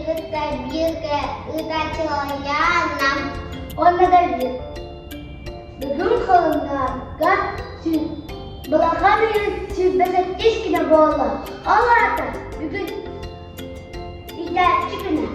кытта бииргэ ыытааччыларыйаана уонна Давид. Бүгүн халындаарга балаҕан ыйын 27 күнэ буолла. Ол аата бүгүн иитээччи күнэ.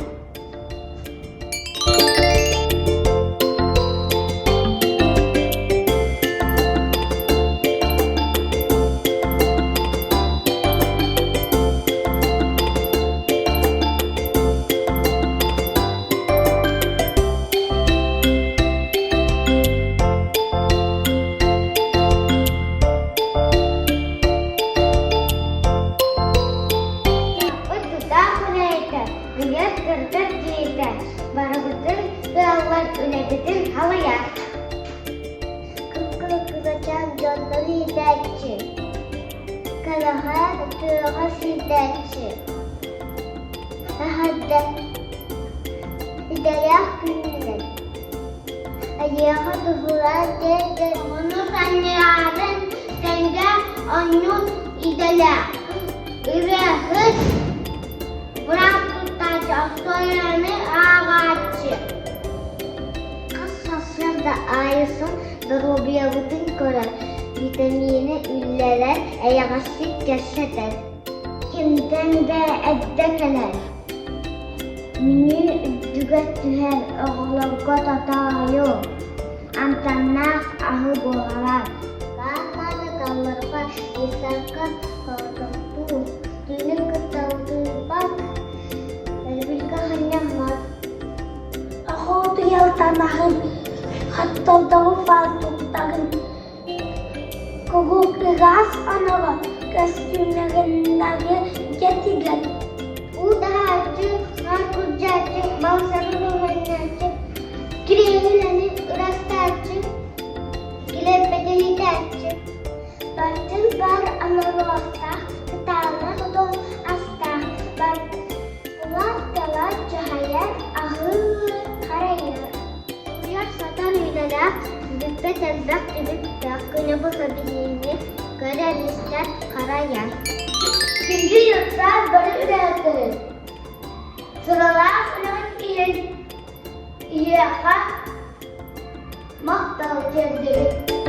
Тутаах үлэһитэ, ыйар-кырдьар киһитэ, барыбытын ыаллар үлэбитин халыйар. Кып-кырачаан дьоннору иитээччи, кэрэҕэ тыаҕа сиэтээччи, эҕэрдэ идэлээх күнүнэн эйиэхэ туһулаан тиэрдэр ону санньыарын тэҥҥэ оонньуур идэлээх ырыаһыт быраап туттааччы остуоруйаны ааҕааччы Хас сарсыарда аайы доруобуйабытын көрөр, витамины үллэрэр, эйэҕэстик кэпсэтэр. Кимтэн да эрдэ кэлэр, меню үрдүгэр түһэр оҕолорго тотоойу, амтаннаах аһы буһарар. Бааллааны талларга Исаакка соҕотохтуу, түүнүн кытта утуйбат, өрөбүлгэ ханньаммат. Охотуйал танаһын, хаттолдоҕу фартуктарын, куруук ыраас оноро көстүүмнэриннэри дьэ тигэр. Уу таһааччы, хаар күрдьээччи, балсары уһаннааччы, кириэһилэни ырастааччы, килэппэтэлитээччи. Бартын бар оноруохтаах, кытаанах тутул астаах, Улаатталар дьаһайар, аһыыр, харайар. Суруйар-сатар идэлээх, бүппэт элбэх түбүктээх күнү быһа билиини көрөр-истэр, харайар. Күндү юртаах бары үлэһиттэрин, сыралаах үлэҕит иһин эйиэхэ махтал тиэрдэбит.